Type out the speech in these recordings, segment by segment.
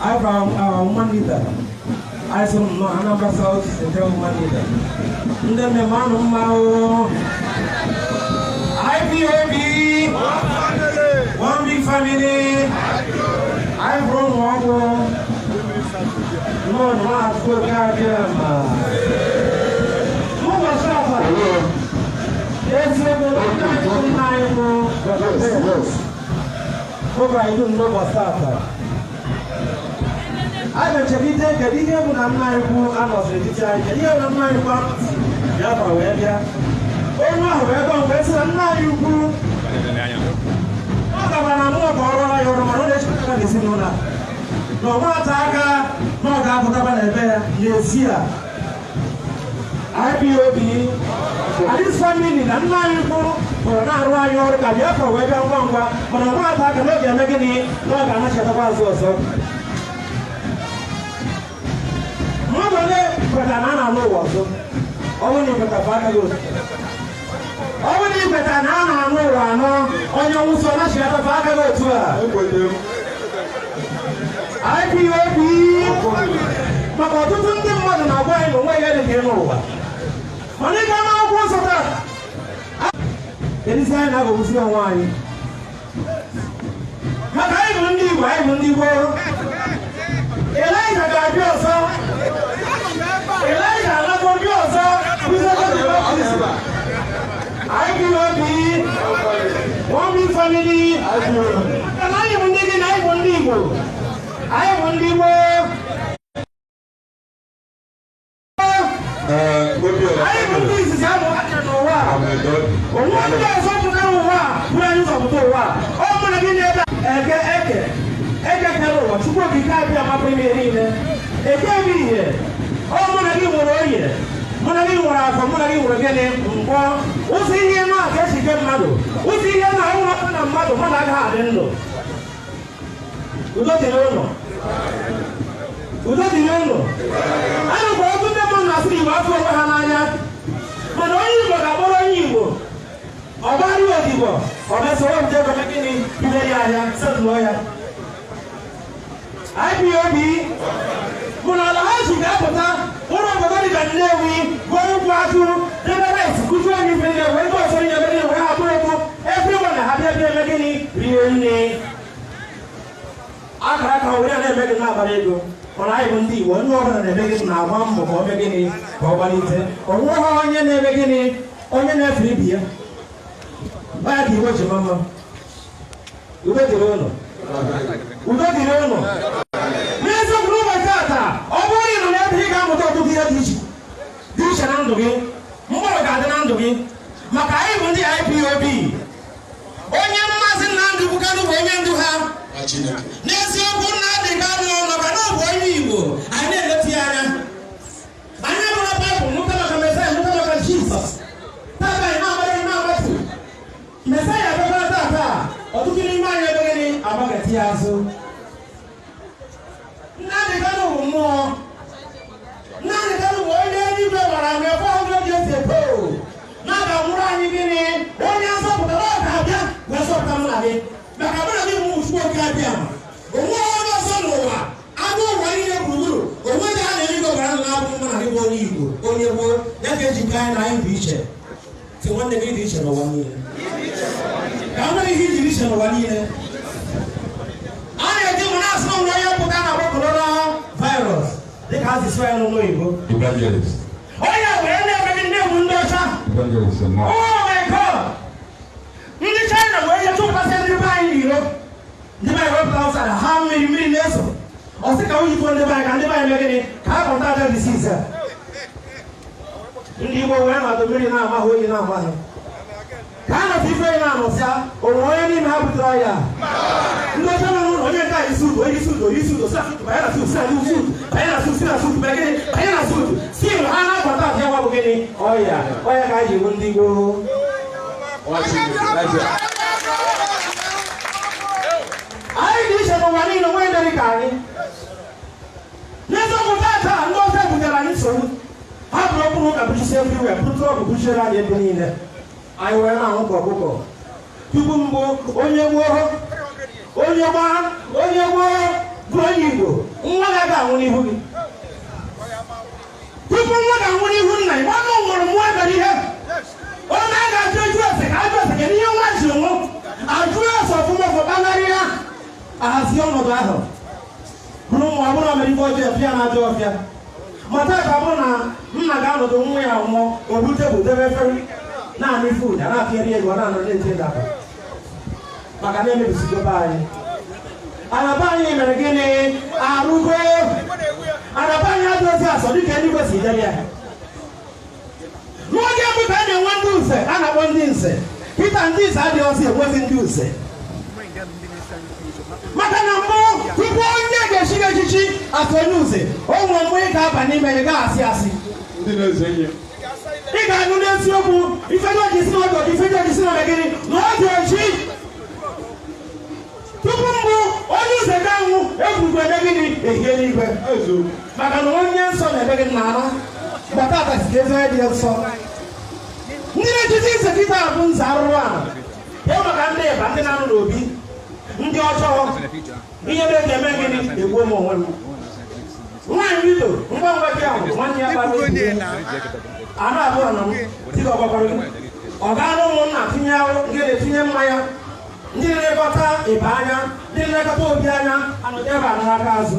Anyị bụ our woman leader. Anyị sị nnọọ, Anambra South Central woman leader. Ndị nne m, anụ mma o. IPOB, one big family. Anyị bụrụ ụmụ ọgwụ nnọọ na-atụ oke abịa ma n'ụbọchị ọbụla. Eziokwu, nna anyị bụ oge anyị dum n'ụbọchị tata, a ga-echegide. Kedu ihe bụ na nna anyị kwu anọziri n'etiti anyị? Kedu ihe bụ na nna anyị kwu anọzi Biafra wee bịa? Onye ahụ wee gwa mgbe sị na nna anyị ukwu ọ gabara na mmụọ ka ọ rụọra ya ọrụ, mana ọ na-echekwa n'ezinụlọ a na ọnwa ata aka na ọ ga-apụtaba n'ebe ya n'ezi a. IPOB and this family, na nna anyị ukwu pụrụ na-arụ anyị ọrụ ka Biafra wee bịa ngwa ngwa, mana ọnwa ata aka na ọ ga-eme gịnị? Na ọ ga-anachetakwa azụ ọzọ. Mmadụ ole kwetara na a na-alụ ụwa ọzọ? Ọ bụrụ na ikweta, bụ aka gị otu. Ọ bụrụ na ikweta na a na-anụ ụwa anọ, onye nwụsọ nachigata, bụ aka gị otu a. IPOB, maka ọtụtụ ndị mmadụ na-agwa anyị na onwe ya dị ka ịnụ ụwa, mana ị gaa n'akwụkwọ nsọ taa, kedụzi anyị na-aghọgbuzi onwe anyị? Maka anyị bụ ndị Igbo, anyị bụ ndị gboo. Elijah ga-abịa ọzọ. Elijah alago bịa ọzọ kụziekwa the baptism. IPOB, one big family. Maka na anyị bụ ndị gị na anyị bụ ndị Igbo, anyị bụ ndị gboo. Anyị bụ ndị izizi amụ aka n'ụwa a. Onwe ndị ọzọ pụtara ụwa a bụrụ anyị ụzọ pụta ụwa a. Ọ mụ na gị na-ebe a, eke eke eke kere ụwa, Chukwu Okike abịa mapụ ime niile, eke bụ ihe. Ọ mụ na gị nwere oye, mụ na gị nwere afọ, mụ na gị nwere gịnị? Mkpọ ụzọ ihe na ka esi ke mmadụ, ụzọ ihe na nwata na mmadụ mmadụ agaghị adị ndụ. Udo dịrị ụlọ, udo dịrị ụlọ. A nụkwa ọtụtụ ndị mmadụ na-asị Igbo afọ onwe ha n'anya, mana onye Igbo ga-akpọrọ onye Igbo ọ gbara odibo, ọ bịa nje ego gịnị bido ya ahịa setụlụ ya. IPOB bụ na ala ha ji ga-apụta ụlọ obodo dịka Nnewi, gụọ ụkwụ atụ, debe rice, kụjuo anyị ife niile, wee ndị ọzọ niile ebe niile wee hapụ ụkwụ everyone na ha bịa bịa eme gịnị? Rie nne akara aka were ya na-eme gị na-agbara ego. Mana anyị bụ ndị Igbo, onye ọbụla na-eme gịnị? Na-agba mbọ ka ọ mee gịnị? Ka ọ gbalite onwe ha. Onye na-eme gịnị? Onye na-efe ibi ya. Ọ ya ka Igbo ji mma mma. Udo dịrị ụnụ, udo dịrị ụnụ. N'eziokwu, n'ụbọchị tata, ọ bụrụ na ị nọ n'ebe ị ga-amụta ọtụtụ ihe dị iche dị iche na ndụ gị, mgbanwe ga-adị na ndụ gị, maka anyị bụ ndị IPOB. Onye Maazị Nnamdị Kanu bụ onye ndu ha. N'eziokwu, Nnamdị Kanu, maka na ọ bụ onye Igbo, anyị na-eleti ya anya. Anyị bụrụ Baịbụl, mụta maka Mesaya, mụta maka Jizọs. Tata anyị na-agbanye na-agbatu Mesaya abịakwara. Tata ọtụtụ n'ime anyị ebe gịnị agbaketi ya azụ. Nnamdị Kanu bụ mmụọ. Nnamdị Kanu bụ onye eluigwe gwara anyị 400 years ago na-aga nwụrụ anyị gịnị? Onye nzọpụta na ọ ga-abịa wee zọpụta mụ na gị, maka mụ na gị bụ Chukwu Oke abịa ma onwe onye ọzọ n'ụwa agụ ụwa niile gburugburu onwe gị ha na eluigwe gwara ndụ na-abụ mụ na gị bụ onye Igbo, onye gboo ya ka eji nke anyị na anyị bụ iche. Sị nwanne gị dị iche n'ụwa niile, ka nwere ihe ijiri iche n'ụwa niile. A na-eji mụ na-asị na onye pụta na-agba corona virus dịka a si sụọ ya n'ụlọ oyibo. Evangelist. Onye wee na-eme gị ndị egwu ndị ọcha. Evangelist nọ. Oh my God! Ndị China wee ihe chụpụtasị ndị be anyị n'iro, ndị be anyị wepụta ụsara ha, mmiri mmiri na-eso. Ọ sị ka oyikwo ndị be anyị, ka ndị be anyị mee gịnị? Ka ha kpọta aja disease a. Ndị Igbo wee nọdụ, mmiri na-ama ha, oyi na-ama ha, ka a nọtụ ife oyi na-anọsịa onwe onye n'ime ha butere ọya. Ndị ọcha nọ n'ụlọ, onye nke anyị suit, onye suit, onye suit, si na suit banye na suit, si na suit banye na suit, si na suit banye gịnị? Banye na suit. Si ha na-akwata abịa nwa bụ gịnị? Ọya ọya ka anyị ji bụ ndị gboo. Nwa Chineke, Nigeria. Anyị dị iche n'ụwa niile, onwe ndị dị ka anyị. N'eziokwu, tata ndị ọcha butere anyị nsogbu. Ha bụrụ okpuru ụka buchisi everywhere, bụrụ ọgwụ buchiere anyị ebe niile, anyị wee na-ahụ ka ọkụkọ. Tupu mbụ, onye gboo, onye gbaa, onye gboo bụ onye Igbo, anwụ n'ihu gị. Tupu nwa ga-anwụ n'ihu nna ya, nwanne nwụrụ mmụọ mere ihe. Onye a ga-ajụ eju ese ka ajụ ese kedu ihe nwa ji nwụ. Ajụ ese ọfụma ọfụ kpanarị ya ahazi ọnọdụ ahụ. Bụrụ nwa bụrụ mere ife ọjọọ pịa na ajọ ọfịa. Ma taa ka bụrụ na nna ga-anọdụ nwa ya nwụọ, o bute bụ debe efere naanị food a na-apịarị ego ọ na-anọ na-eti ndapụ. Maka na emebisigo be anyị. Araba anyị mere gịnị? Arụgo. Araba anyị adịghịzi asọ dịka eluigwe si dere ya. N'oge mbụ ka a na-enwe ndị nze, a na-akpọ ndị nze. Pita ndị nze adịghịzi enwezi ndị nze. Maka na mbụ tupu onye ga-echi gị echichi asị onye nze, o nwere mgbe ị ga-aba n'ime ya ga-asị asị. Ị ga-anụ n'eziokwu ife dị oji si na ọdụ ife dị oji si na gịnị na ọ dị oji. Tupu mbụ onye nze ga-anwụ egwurugwu eme gịnị ehie n'igwe. Maka na onye nsọ na-eme gị n'ala batata si ezi onye dị nsọ. Ndị na-echichi nze kịta bụ nze arụrụ ala. Ya maka ndị ịba ndị na-anụ n'obi ndị ọjọọ ihe mere ga-eme gịnị egbuo m onwe m. Nwaanyị wido ngwa ngwa gị ahụ nwanne ya gbara anụ abụọ na m dịka ọgbakwara gị. Ọ ga-anụ ụmụnna tinye ahụ ndị na-etinye mmanya ndị na-elekọta ịba anya ndị na-elekọta obi anya anọdụ ebe a n'aka azụ.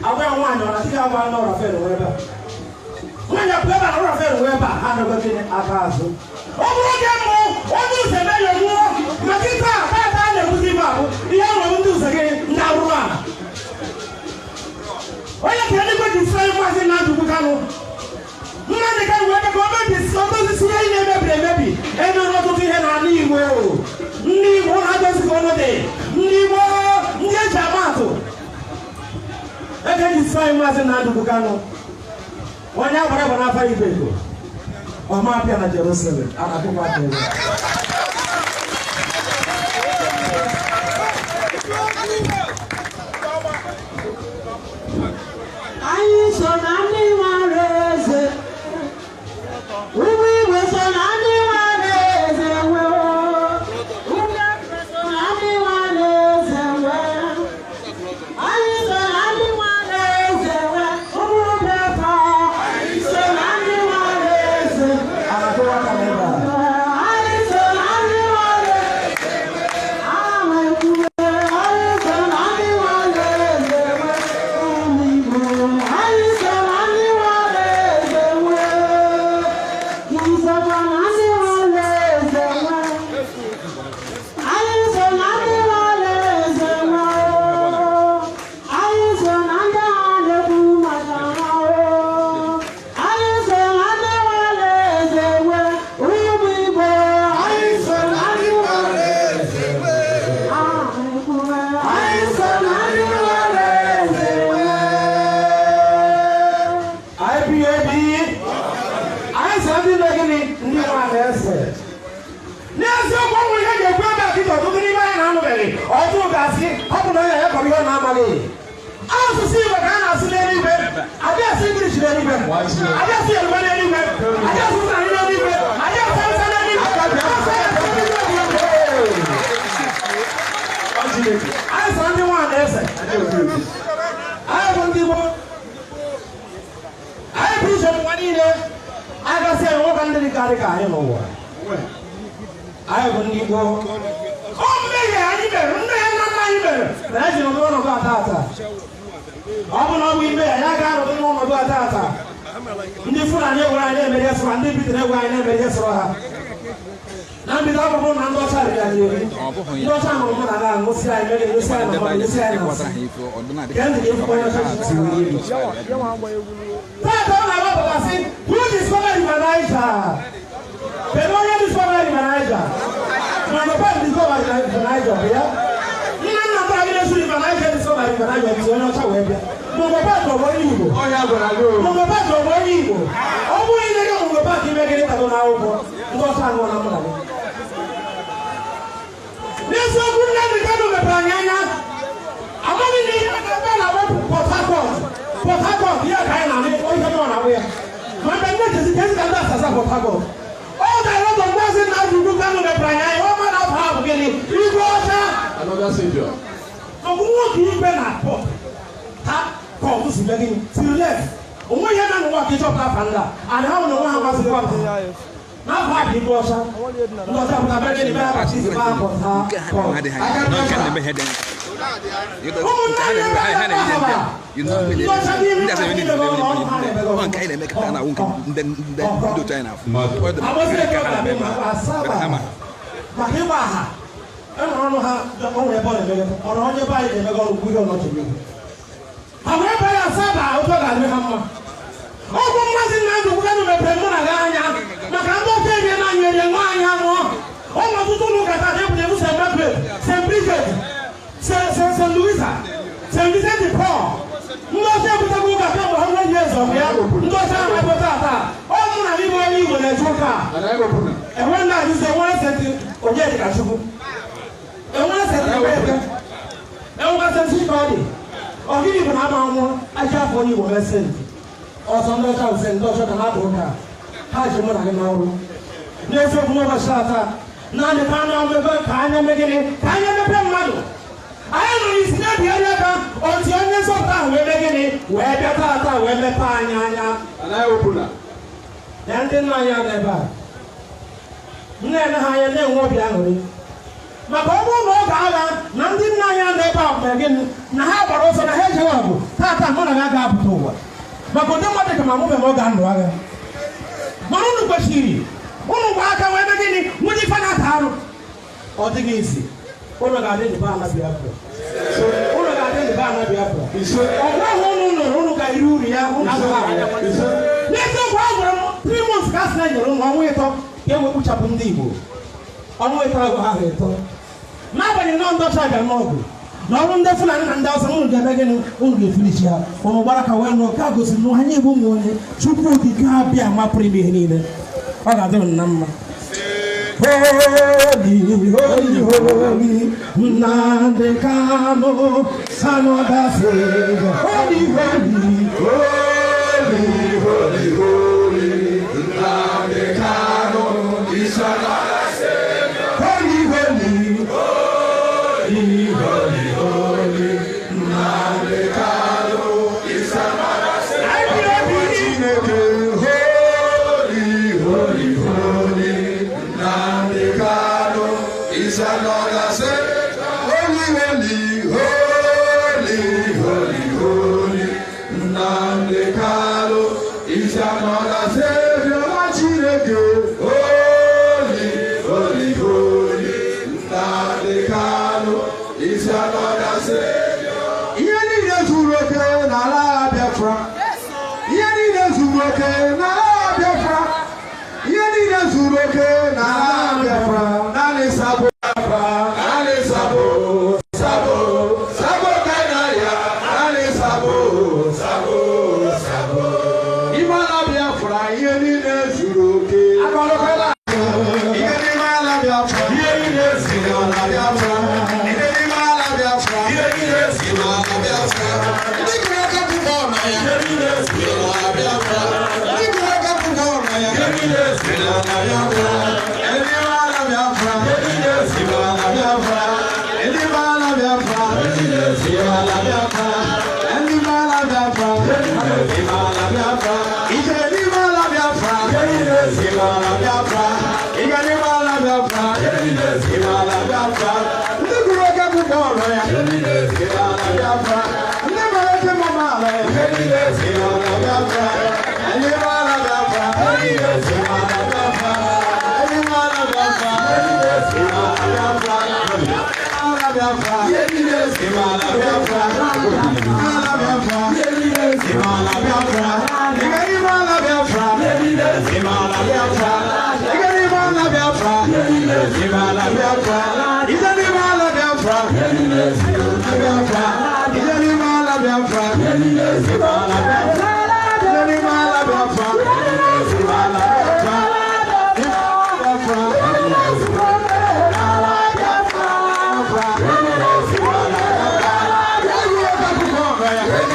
Agwa ya nwaanyị ọ na-adịghị agwa n'ọrọ fel wee ebe a. Nwaanyị apụ ebe a n'ọrọ fel wee ebe a ha anọghị gịnị aka azụ. Ọ bụrụ oge mbụ onye ụzọ eme ya nwụọ ma kịta tata a na-ebuzi ibe ahụ ihe nwere ndị ụzọ gị ndị arụrụ ala. Onye ka eluigwe ji sị Maazị Nnamdi Kanu Nnamdi Kanu wee ka o mebisi odozisi ihe na-emebiri emebi emere ọtụtụ ihe n'ala Igbo. Ndị Igbo na-adozi ka ọnụ dị ndị Igbo ndị eji ama atụ. Eke ji sị Maazị Nnamdi Kanu onye agbara agba n'afọ Igbo Igbo ọma abịa na Jerusalem a na-akụkwa aka ebe. Anyị so na ndị nwere eze, ụmụ Igbo so na ndị nwere eze nwee, ụmụ Igbo so na ndị nwere eze nwee, anyị so na ndị nwere eze nwee, ụmụ Biafra anyị so na ndị nwere eze, anyị so na ndị nwere eze, anyị so na ndị nwere eze nwee, ụmụ Igbo. Anyị so na ndị nwere eze nwee, isokwa na ndị nwere eze nwee. Anyị so na ndị nwere eze nwee, anyị so na ndị a na-ekwu maka ha. Anyị so na ndị nwere eze nwee, ụmụ Igbo. Anyị so na ndị nwere eze nwee, anyị so na ndị nwere eze nwee. IPOB anyị sị ndị nne gịnị ndị nwa na-ese. N'eziokwu ọnwụ ihe ga-ekwu ebe a kịta ọtụtụ n'ime anyị na-anụbeghị ọtụtụ ga-asị ọ bụ na onye ya kọrọ ihe ọ na-amaghị. Asụsụ Igbo ka a na-asụ n'eluigwe, adịghị asụ English n'eluigwe, adịghị asụ Yoruba n'eluigwe, adịghị asụ Fulani n'eluigwe, adịghị asụ Hausa n'eluigwe, adịghị asụ Anyị sị ndị nwa na-ese. Anyị bụ ndị Igbo. Anyị bụ iche n'ụwa niile agasị enwe nwoke ndị dịka dị ka anyị n'ụwa. Anyị bụ ndị Igbo. Ọ mmehie anyị mere, mmehie nna nna anyị mere na anyị ji nọ n'ọnọdụ a taata. Ọ bụ na ọ bụ ime ya, ya ga-anọdụ n'ọnọdụ a taata. Ndị Fulani egwere anyị na-emere ihe sọrọ ha, ndị Britain egwere anyị na-emere ihe sọrọ ha. Na mbido ọ bụrụ na ndị ọcha riri anyị eri. Ndị ọcha ṅụrụ mụ na ṅụsị anyị mere ṅụsị anyị na mmadụ ṅụsị anyị na nsị. Gee ntị ka ịfụkwa onye ọcha ji tiri elu. Tata ọ na-agbapụta sị, who discovered River Niger? Kedu onye discovered River Niger? Mana papa discovered River Niger bụ ya? Nna nna m anyị na-esu River Niger discovered River Niger bụ onye ọcha wee bịa. Mungo Park ọ bụ onye Igbo? Mungo Park ọ bụ onye Igbo? Ọ bụrụ na ị Mungo Park ime gịnị tado n'akwụkwọ ndị ọcha aṅụọ na mụ na gị. N'eziokwu Nnamdi Kanu mepere anyị anya. Amaghị na ihe ebe a na-akpọ Port Harcourt. Port Harcourt ya ka anyị na-anụ ihe ọ na-akpọ ya. Ma mgbe nne jezi ka ezi ka ndị asasa Port Harcourt. Ọ ga-arọtọ Maazị Nnamdi Kanu mepere anyị anya. Ọ ma na afọ ha bụ gịnị? Igwe ọcha. Ọgwụ nwoke igwe na Port Harcourt. court si mee gịnị siri lef onwe ihe na n'ụwa ka ịchọpụta afa ndị a and ha nwere onwe ha gbaziri afa n'afọ a dị ndị ọcha ndị ọcha pụta bịa gịnị bịa baptizim baa Port Harcourt. Ụmụnne anyị ebe a na-eme maka ịgba aha enwere ọnụ ha onwere ebe ọ na-emeghe ọrụ onye be anyị na-emeghe ọrụ ugwu ihe ọnọchiri ihu ha wee ebe ya Asaba otu ọ ga-adị ha mma. Ọgwụ mmazi Nnamdị Kanu mepere mụ na gị anya maka ndị ofe erie na anyị erie nwa anyị anụọ ụmụ ọtụtụ ụlọ ụka taa ebụrụ ebu St. Margaret, St. Bridget, St. Louisa, St. Vincent de Paul. Ndị ọcha ebutego ụka kemgbe 100 years of ya ndị ọcha ahụ ebe taa ọ mụ na n'ime onye Igbo na-eje ụka enwe ndị ajụzi enwere St. Onyedika Chukwu enwere St. Ebeke enwekwa St. Chikodi. Ọ gịnị bụ na ama nwụọ aja afọ onye Igbo mee senti ọzọ ndị ọcha nse ndị ọcha ka na-abụ ụka ha ji mụ na gị n'ọrụ n'eziokwu n'ụbọchị taa naanị ka anya mebe ka anya mee gịnị ka anya mepe mmadụ anyị nọ n'isi na-ebigharị aka otu onye nzọpụta ahụ wee mee gịnị wee bịa taata wee mepee anyị anya ya ndị nna anyị nọ ebe a m na-ele ha anya na-enwe obi aṅụrị maka ọ bụrụ na oge agha na ndị nna anyị nọ ebe a mere gịnị na ha gbara ọsọ na ha ejeghị ọgụ taata mụ na ha ga-apụta ụwa maka ụdị mmadụ ka ma mụ bụ oge anụ agha mana unu kwesịrị unu gba aka wee mee gịnị nwunye ife na-ata arụ ọ dịghị izi unu ga-adị ndụ ala Biafra unu ga-adị ndụ ala Biafra ọgụ ahụ unu nụrụ unu ga-eri uru ya unu agaghị anya n'eziokwu a gwara m 3 months ka a sị na nyere unu ọnwa ịtọ ka e wee kpuchapụ ndị Igbo ọnwa ịtọ agụ ahụ ịtọ n'agbanyeghị na ndị ọcha bịara n'ọgụ na ọrụ ndị Fulani na ndị Awụsa unu ga-eme gịnị unu ga-efilichi ha ụnụ gbara ka wee nụ ka gosiri na anyị bụ ụmụ onye Chukwu okike abịa mapụrụ ime ihe niile ọ ga-adị unu na mma. Holy, holy, holy, Nnamdi Kanu, another savior. Holy, holy, holy, holy, holy, Nnamdi Kanu is another savior. Holy, holy, holy, holy, holy, Nnamdi Kanu is another savior. Holy, holy, holy, Nnamdi Kanu is another savior. Holy, holy, holy, holy, holy, Nnamdi Kanu is another savior. Chineke, holy, holy, holy, Nnamdi Kanu is another savior. Ihe niile zuru oke n'ala Biafra. Ihe niile zuru oke n'ala Biafra. Ihe niile zuru oke n'ala Biafra. Naanị sabo Biafra, naanị sabo, sabo, sabo Kainaya, naanị sabo, sabo, sabo. Ime ala Biafra, ihe niile zuru oke. Ihe n'ime ala Biafra, Ihe niile zuru ala Biafra. Ihe n'ime ala Biafra, Ihe niile zuru ala Biafra. Ndị gụrụ aka akwụkwọ na ya, Ihe niile zuru ala Biafra. Ndị gụrụ aka akwụkwọ na ya, Ihe niile zuru ala Biafra. Ndị ime ala Biafra, niile zuru ala Biafra. Ndị ime ala Biafra, ala Biafra. Ndị ime ala Biafra, ala Biafra. Ije n'ime ala Biafra, ala Biafra. Ịga n'ime ala Biafra, ala Biafra. Ndị gụrụ oke akwụkwọ ọrụ ya, ala Biafra. Ndị mara eke mama ala ya, ala Biafra. Ndị ime ala Biafra, ala Biafra. Ndị ime ala Biafra, ala Biafra. Ala Biafra, ala Biafra. Ala Biafra, ala Biafra. Ịga n'ime ala Biafra, ala Biafra. Ịga n'ime ala Biafra, ala Biafra. Ije n'ime ala Biafra, Biafra. Ije n'ime ala Biafra, ala Biafra. Ije n'ime ala Biafra, ala Biafra. Biafra. Biafra.